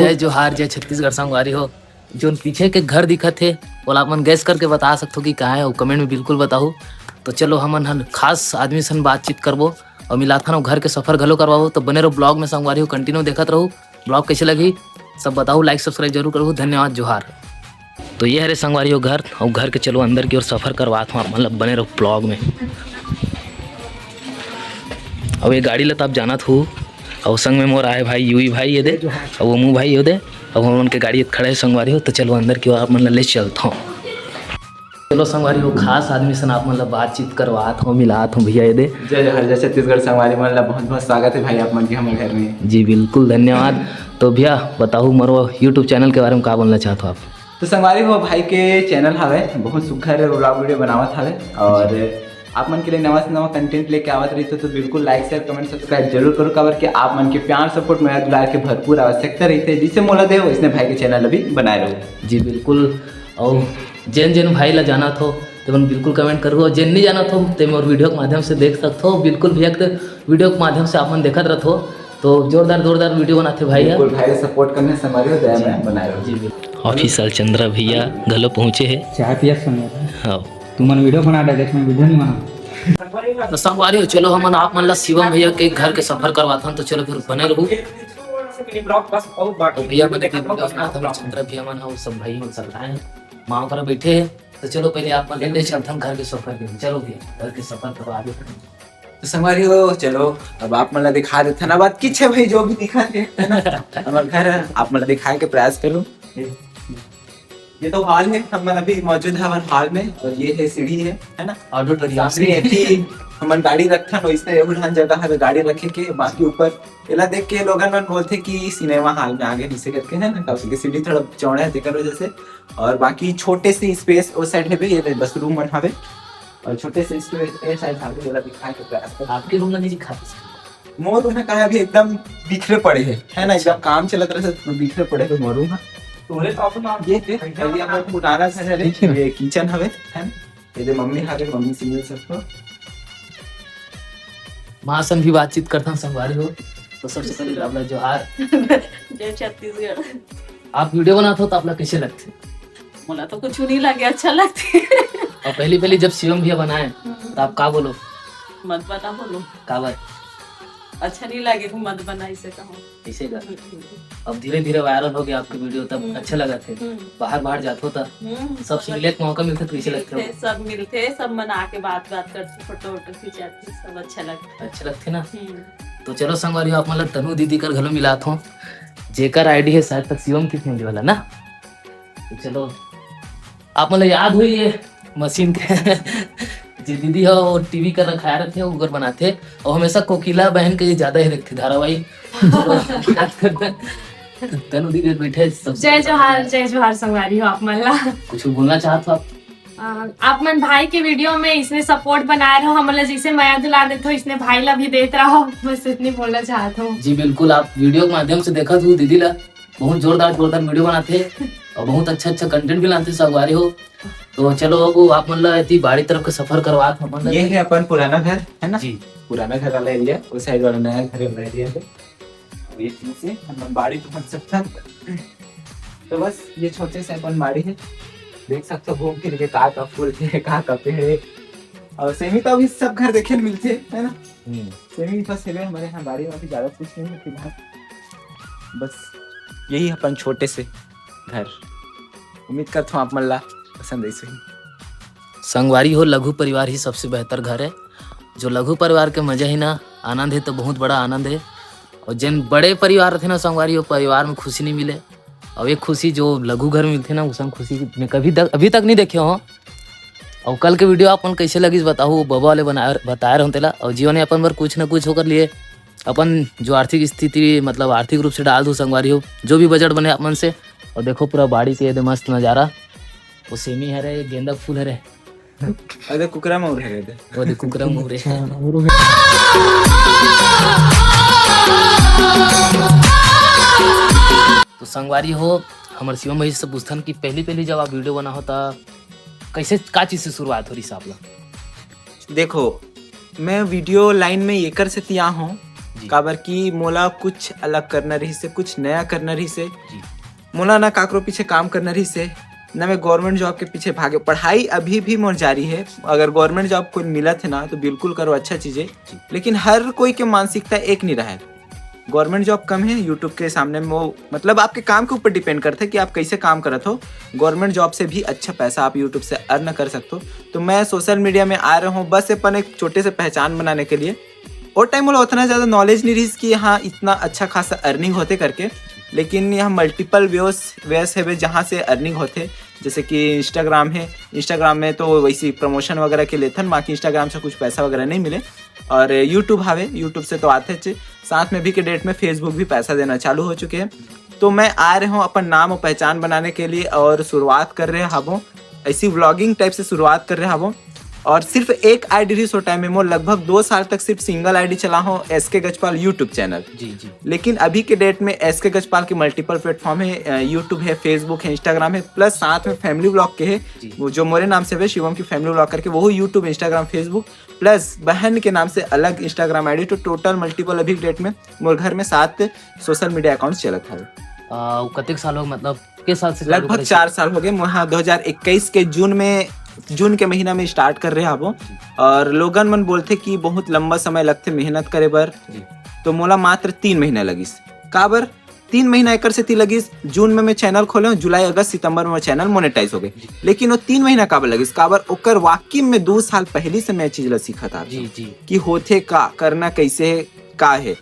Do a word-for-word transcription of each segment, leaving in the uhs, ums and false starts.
जय जोहार, जय छत्तीसगढ़ संगवारी हो। जोन पीछे के घर दिखत हे, ओला आप मन guess करके बता सकथो कि कहाँ हे, अउ comment में बिल्कुल बताहू। तो चलो, हमन हन खास आदमी सन बातचीत करबो अउ मिलाथन अउ घर के सफर घलो करवाबो। तो बने रहो vlog में संगवारी हो, continue देखत रहू। Vlog कैसे लगही, सब बताहू, like subscribe जरूर करहू। धन्यवाद, जोहार। तो ये हरे संगवारी हो घर, अउ घर के चलो अंदर की ओर सफर करवात हूँ आप मन ला, बने रहो vlog में। अब ये गाड़ी ला तो आप जानत हो, अउ संग में मोर आए भाई यूई भाई ये दे, अउ वो मुँह भाई ये दे, अब हम उनके गाड़ी खड़े हे संगवारी हो, तो चलो अंदर की ओर आप मन ला ले चलत हूँ। चलो संगवारी हो, खास आदमी सन आप मन ला बातचीत करवात हूँ, मिलात हूँ भैया ये दे। जय जोहार, जय छत्तीसगढ़ संगवारी मन ला बहुत बहुत स्वागत हे भाई आप मन के हमर घर में। जी बिल्कुल, धन्यवाद। तो भैया बताहू, मोर वो YouTube channel के बारे में का बोलना चाहत हो आप? तो संगवारी हो, भाई के channel हवे, बहुत सुघर vlog video बनावत हवे, और आप मन के लिए नवा से नवा content लेके आवत रहिथे, तो बिल्कुल like, share, comment, subscribe जरूर करो, काबर कि आप मन के प्यार, support, मया दुलार के भरपूर आवश्यकता रहिथे, जिसे मोला दे वैसने भाई के channel अभी बनाए रहो। जी बिल्कुल, अउ जेन जेन भाई ला जानत हो, तेमन बिल्कुल comment करहू, अउ जेन नहीं जानत हो, ते मोर video के माध्यम से देख सकत हो। बिल्कुल भैया के video के माध्यम से आप मन देखत रहत हो, तो जोरदार जोरदार video बनाथे भाई ह। बिल्कुल भाई, support करने से हमारे हृदय में बनाए रहो। जी बिल्कुल। Official चंद्रा भैया घलो पहुँचे हे। चाय पियत समय हाँ। तुमन video बना डाले, मैं video नहीं बना। तो संगवारी हो, चलो हमन आप मन ला शिवम भैया के घर के सफर करवाथन, तो चलो फिर बने रहू। तो भैया मन के video बनाथन, चंद्रा भैया मन ह, सब भाई मन सब आए हैं, माँ पर बैठे हैं। तो चलो पहले आप मन ले चलथन घर के सफर के, चलो भैया घर के सफर करवा दो। तो संगवारी हो, चलो अब आप मन ला दिखा देथन। अब बात किछ है भाई, जो भी दिखा दे, है ना? हमर घर है, आप मन ला दिखाए के प्रयास करूँ। ये तो hall है, हमन अभी मौजूद हवन hall में, और ये है सीढ़ी है, है ना? Auditorium। सामने एती हमन गाड़ी रखथन, वैसे एहू ढान जगह हवे गाड़ी रखे के। बाकी ऊपर एला देख के लोगन मन बोलथे कि cinema hall में आ गे, जिसे करके, है ना? काबर कि सीढ़ी थोड़ा चौड़ा है, तेकर वजह से। और बाकी छोटे से space ओ side हवे, ये बस room मन हवे, और छोटे से space ए side हवे, एला दिखाए के प्रयास कर। आपके room में नहीं दिखा? मोर room है, कहा अभी एकदम बिखरे पड़े है, है ना? एकदम काम चलत रहे तो बिखरे पड़े है मोर room है। तोरे तो अपन आप ये देख, अभी हमारा पुराना घर है, ये kitchen हवे, है ना? ये दे मम्मी हवे, मम्मी से मिल सकते हो। माँ सन भी बातचीत करथन संगवारी हो, तो सबसे पहले आप ला जोहार। जय छत्तीसगढ़। आप video बनात हो तो आप ला कैसे लगथे? मोला तो कुछ नहीं लगे, अच्छा लगथे। और पहली पहली जब शिवम भैया बनाए, हम्म। तो आप का बोलो? मत बना बोलो। काबर? अच्छा नहीं लगे, मत बना, इसे कहो। इसे का? हम्म। अब धीरे धीरे viral हो गया आपके video, तब हम्म। अच्छा लगा थे। हम्म। बाहर बाहर जात हो तब हम्म, सब सब मिले के मौका मिलथे तो कैसे लगथे? मिलथे, सब मिलथे, सब मन आके बात बात करथे, photo वोटो खिंचाथे, सब अच्छा लगथे। अच्छा लगथे ना? हम्म। तो चलो संगवारी हो, आप मन ला तनु दीदी कर घलो मिलात हो, जेकर ID है शायद तक शिवम की family वाला ना। तो चलो, आप मन ला याद होही ये मशीन के जे दीदी ह वो टीवी कर रखाए रथे, ओकर बनाथे, और हमेशा कोकिला बहन के ज्यादा ही देखथे धारावाहिक। चलो, याद करते हैं। तनु दीदी बैठे सब। जय जोहार, जय जोहार संगवारी हो आप मन ला। कुछ बोलना चाहत हो आप? अ, आप मन भाई के video में इसने support बनाए रहो, हमन ला जैसे मया दुलार देथो, इसने भाई ला भी देत रहो, बस इतनी बोलना चाहत हूँ। जी बिल्कुल, आप video के माध्यम से देखत हो दीदी ला, बहुत जोरदार जोरदार video बनाथे और बहुत अच्छा अच्छा content भी लाथे संगवारी हो। तो चलो अब आप मन ला एती बाड़ी तरफ के सफर करवात हमन ला। ये है अपन पुराना घर, है ना? जी। पुराना घर वाला area, उस side वाला नया घर वाला area है। अब ये चीज से हम बाड़ी पहुंच सकते हैं। तो बस ये छोटे से अपन बाड़ी है, देख सकते हो घूम फिर के का का फूल है, का का पेड़ है। और सेमी तो अभी सब घर देखे ल मिलथे, है ना? हम्म। सेमी बस हेवे हमारे यहाँ बाड़ी में, अभी ज्यादा कुछ नहीं है फिलहाल। बस यही अपन छोटे से घर, उम्मीद करता हूँ आप मन ला पसंद आई सही। संगवारी हो, लघु परिवार ही सबसे बेहतर घर है। जो लघु परिवार के मजा ही ना, आनंद है तो बहुत बड़ा आनंद है। और जिन बड़े परिवार रथे ना संगवारी, वो परिवार में खुशी नहीं मिले। और एक खुशी जो लघु घर में मिलथे ना, उसन खुशी मैं कभी तक, अभी तक नहीं देखे हो। और कल के video आप मन कैसे लगिस बताहू, बबा वाले बनाए, बताए रहूँ तेला। और जीवन यापन बर कुछ ना कुछ ओकर लिए अपन जो आर्थिक स्थिति, मतलब आर्थिक रूप से डाल दू संगवारी हो, जो भी budget बने आप मन से। और देखो पूरा बाड़ी के ये दे मस्त नजारा, वो सेमी हरे, गेंदा फूल हरे। अरे कुकरा मौर हरे दे। वो दे कुकरा मौर है। तो संगवारी हो, हमर शिवम भाई से पूछथन कि पहली पहली जब आप video बना हो त कैसे, का चीज से शुरुआत हो रही आप ला? देखो, मैं video line में एकर से तिया हूँ जी। काबर कि मोला कुछ अलग करना रहिस हे, कुछ नया करना रहिस हे। जी। मोला ना काकरो पीछे काम करना रहिस हे, ना मैं गवर्नमेंट जॉब के पीछे भागे। पढ़ाई अभी भी मोर जारी हे, अगर गवर्नमेंट जॉब कोई मिलत हे ना तो बिल्कुल करो, अच्छा चीज हे। जी। लेकिन हर कोई के मानसिकता एक नहीं रहे। गवर्नमेंट जॉब कम हे YouTube के सामने में, वो मतलब आपके काम के ऊपर डिपेंड करथे कि आप कैसे काम करत हो। गवर्नमेंट जॉब से भी अच्छा पैसा आप YouTube से अर्न कर सकते हो। तो मैं सोशल मीडिया में आ रहा हूँ बस अपन एक छोटे से पहचान बनाने के लिए। वो टाइम मोला उतना ज़्यादा नॉलेज नहीं रहिस कि हाँ इतना अच्छा खासा अर्निंग होथे करके, लेकिन यहाँ मल्टीपल वेज वेज हवे जहाँ से अर्निंग होथे। जैसे कि इंस्टाग्राम हे, इंस्टाग्राम में तो वैसे प्रमोशन वगैरह के लेथन, बाकी इंस्टाग्राम से कुछ पैसा वगैरह नहीं मिले। और यूट्यूब हवे, यूट्यूब से तो आथे च, साथ में अभी के डेट में फेसबुक भी पैसा देना चालू हो चुके हैं। तो मैं आ रहे हूँ अपन नाम और पहचान बनाने के लिए और शुरुआत कर रहे हबो, ऐसी व्लॉगिंग टाइप से शुरुआत कर रहे हबो। और सिर्फ एक आईडी रहिस ओ टाइम में, मोर लगभग दो साल तक सिर्फ सिंगल आईडी चला हूँ, एसके गजपाल यूट्यूब चैनल। जी जी। लेकिन अभी के डेट में एसके गजपाल के मल्टीपल प्लेटफॉर्म है, यूट्यूब है, फेसबुक है, इंस्टाग्राम है, प्लस साथ में फैमिली व्लॉग के है, जी। वो जो मोरे नाम से है शिवम की फैमिली व्लॉग करके, वो यूट्यूब, इंस्टाग्राम, फेसबुक, प्लस बहन के नाम से अलग इंस्टाग्राम आईडी। तो टोटल मल्टीपल अभी के डेट में मोर घर में सात सोशल मीडिया अकाउंट चलत है। आ, वो कतेक साल हो, मतलब के साल से चालू लगभग करे? चार साल हो गए। मैं हाँ दो हज़ार इक्कीस के जून में, जून के महीना में स्टार्ट कर रहे हबो। और लोगन मन बोलथे कि बहुत लंबा समय लगथे मेहनत करे बर, जी। तो मोला मात्र तीन महीना लगिस। काबर? तीन महीना एकर सेती लगिस, जून में मैं चैनल खोले हूँ, जुलाई, अगस्त, सितंबर में चैनल मोनेटाइज हो गए। लेकिन वो तीन महीना काबर लगिस? काबर? ओकर वाकई में दो साल पहली से मैं चीज ला सीखत आ जी जी। कि होथे का, करना कैसे हे, का है।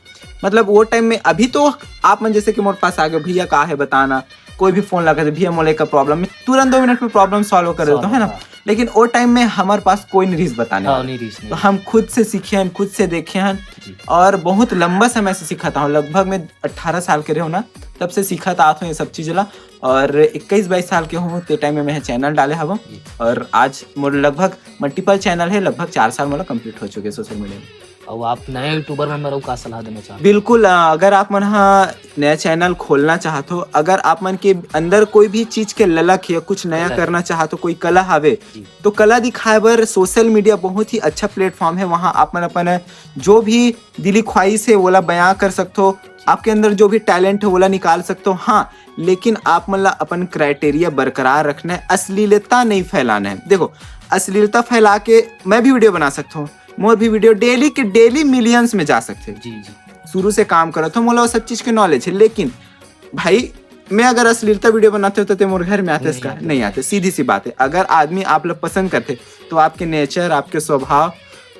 मतलब वो टाइम में, अभी तो आप मन जैसे कि मोर पास आ गए, "भैया का है बताना", कोई भी फोन लगा दे, "भैया मोला एक प्रॉब्लम", में तुरंत दो मिनट में प्रॉब्लम सॉल्व कर देता हूँ, है ना। हाँ। लेकिन वो टाइम में हमारे पास कोई नहीं रहिस बताने हाँ, वाला। नहीं रहिस, नहीं तो रहिस। हम खुद से सीखे हैं, खुद से देखे हैं। जी। और बहुत लंबा समय से सिखाता हूँ, लगभग मैं अठारह साल के रहे हो ना, तब से सिखाता आता हूँ ये सब चीज ला। और इक्कीस बाईस साल के हूँ ते टाइम में मैं चैनल डाले हवो। जी। और आज मोर लगभग मल्टीपल चैनल है, लगभग चार साल मोला कंप्लीट हो चुके सोशल मीडिया में। और आप नए यूट्यूबर मन बर अउ का सलाह देना चाहते? बिल्कुल, अ, अगर आप मन हा नया चैनल खोलना चाहत हो, अगर आप मन के अंदर कोई भी चीज के ललक है, कुछ नया कला। करना चाहत हो, कोई कला हवे, जी। तो कला दिखाए बर सोशल मीडिया बहुत ही अच्छा प्लेटफॉर्म है। वहाँ आप मन अपन जो भी दिली ख्वाहिश है, वोला बयां कर सकते हो। आपके अंदर जो भी टैलेंट है, वोला निकाल सकते हो। हाँ, लेकिन आप मन ला अपन क्राइटेरिया बरकरार रखना है, अश्लीलता नहीं फैलाना है। देखो, अश्लीलता फैला के मैं भी वीडियो बना सकता हूँ, मोर भी वीडियो डेली के डेली मिलियंस में जा सकते हैं। जी जी। शुरू से काम करत हो, मोला वो सब चीज के नॉलेज है, लेकिन भाई, मैं अगर अश्लीलता वीडियो बनाते हो तो ते मोर घर में आते? नहीं इसका आते। नहीं आते। सीधी सी बात है, अगर आदमी आप लोग पसंद करते तो आपके नेचर, आपके स्वभाव,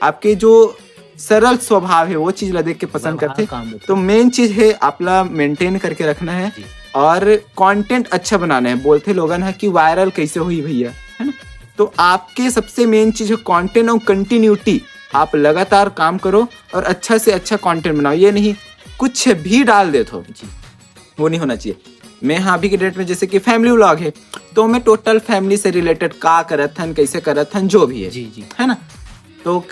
आपके जो सरल स्वभाव है, वो चीज ला देख के पसंद व्यवहार करते। काम देते। तो मेन चीज है, आप ला मेंटेन करके रखना है जी। और कंटेंट अच्छा बनाना है। बोलते लोगन है कि वायरल कैसे हुई भैया, है ना। तो आपके सबसे मेन चीज है कंटेंट और कंटिन्यूटी। आप लगातार काम करो और अच्छा से अच्छा कंटेंट बनाओ। ये नहीं कुछ भी डाल देत हो, जी। वो नहीं होना चाहिए। मैं हाँ, अभी के डेट में जैसे कि फैमिली व्लॉग है, तो मैं टोटल फैमिली से रिलेटेड का करत हन, कैसे करत हन, जो भी है, जी जी। है ना। तो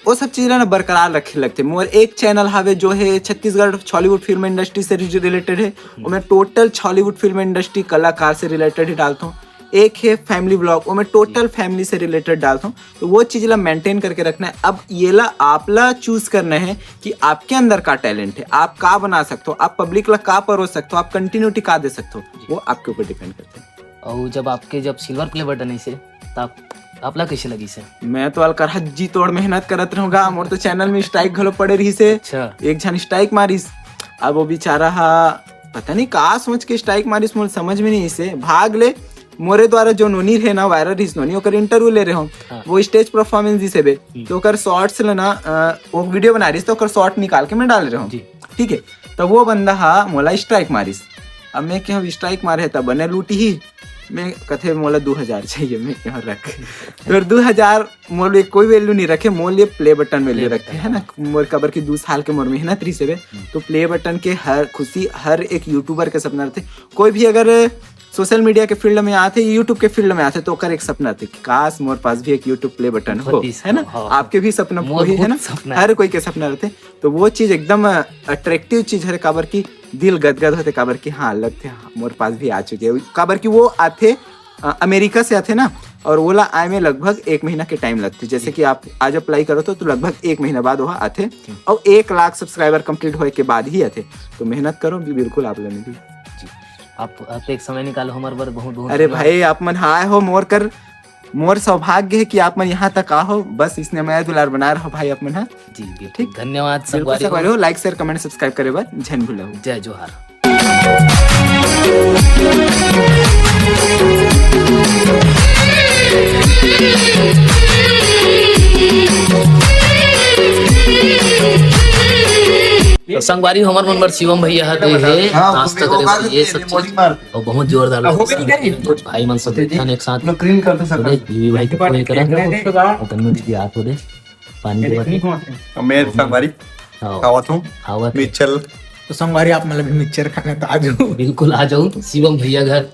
वो सब चीज ला ना बरकरार रखे लगते। मोर एक चैनल हवे जो है छत्तीसगढ़ छॉलीवुड फिल्म इंडस्ट्री से रिलेटेड है, वो मैं टोटल छॉलीवुड फिल्म इंडस्ट्री कलाकार से रिलेटेड ही डालता हूँ। एक है फैमिली व्लॉग, वो मैं टोटल फैमिली से रिलेटेड डालता हूँ। तो वो चीज ला मेंटेन करके रखना है। अब ये ला आप ला चूज करना है कि आपके अंदर का टैलेंट है, आप का बना सकते हो, आप पब्लिक ला का परोस सकते हो, आप कंटिन्यूटी का दे सकते हो, वो आपके ऊपर डिपेंड करते हैं। और जब आपके जब सिल्वर प्ले बटन ऐसे, तो आप आपला कैसे लगिस हे? मैं तो अलकरहा जी तोड़ मेहनत करत रहूंगा। मोर तो चैनल में स्ट्राइक घलो पड़े रहिस हे। अच्छा। एक झन स्ट्राइक मारिस, अब वो बेचारा हा पता नहीं का सोच के स्ट्राइक मारिस, मोर समझ में नहीं आइस हे। भाग ले, मोरे द्वारा जो नोनी रहे ना, वायरल रहिस नोनी, ओकर इंटरव्यू ले रहे हो। हाँ। वो स्टेज परफॉर्मेंस दिस हे बे, हम्म। तो ओकर शॉर्ट्स ले ना, अ, वो वीडियो बना रहिस, तो ओकर शॉर्ट निकाल के मैं डाल रहे हूँ। जी। ठीक है, तो वो बंदा हा मोला स्ट्राइक मारिस। अब मैं क्या, स्ट्राइक मारे हे तब बने लूटी ही। मैं कथे मोला दो हजार चाहिए, मैं क्या रख। फिर दो हजार मोर लिए कोई वैल्यू नहीं रखे, मोर लिए प्ले बटन वैल्यू प्ले रखे, है ना। मोर काबर की दो साल के मोर मेहनत रहिस हे बे। तो प्ले बटन के हर खुशी हर एक यूट्यूबर के सपना रहते। कोई भी अगर सोशल मीडिया के फील्ड में आते, यूट्यूब के फील्ड में आते, तो ओकर एक सपना रहते कि काश मोर पास भी एक यूट्यूब प्ले बटन हो, होतीस, है ना। हाँ। आपके भी सपना मोर वही है बहुत ना, सपना है। हर कोई के सपना रहते। तो वो चीज एकदम अट्रैक्टिव चीज है, काबर की दिल गदगद होते, काबर की हाँ लगते, हाँ, मोर पास भी आ चुके हैं, काबर की वो आते, अ, अमेरिका से आते ना, और ओला आए में लगभग एक महीना के टाइम लगथे। जैसे कि आप आज अप्लाई करत हो तो लगभग एक महीना बाद ओहा आथे, और एक लाख सब्सक्राइबर कंप्लीट होए के बाद ही आथे। तो मेहनत करो, बिल्कुल आप लोग भी। आप आप एक समय निकालो हमर बर, बहुत बहुत अरे धन्यवाद। भाई, आप मन ह आए हो मोर कर, मोर सौभाग्य है कि आप मन यहाँ तक आहो। बस इसने मया दुलार बना रहो भाई आप मन ह। जी बिल्कुल, ठीक। धन्यवाद बिल्कुल संगवारी संगवारी हो। हो, लाइक शेयर कमेंट सब्सक्राइब करे बर झन भूलहू। जय जोहार। तो संगवारी हमर मन बर शिवम भैया ह दे हे हाँ, नाश्ता वो करे बात बर ये तो सब बड़ी चीज। मार। और बहुत जोरदार अब हो गई क्या ये? भाई मन से देखथन एक साथ। क्लीन करते तो देख, बीवी भाई के कोई करा, और तन्नू दीदी आप हो दे, पानी के बाद। मेर संगवारी हाँ, खावत हूँ खावत है। मिक्सचर। तो संगवारी आप मतलब मिक्सचर खाने तो आ जाओ। बिल्कुल आ जाओ शिवम भैया घर।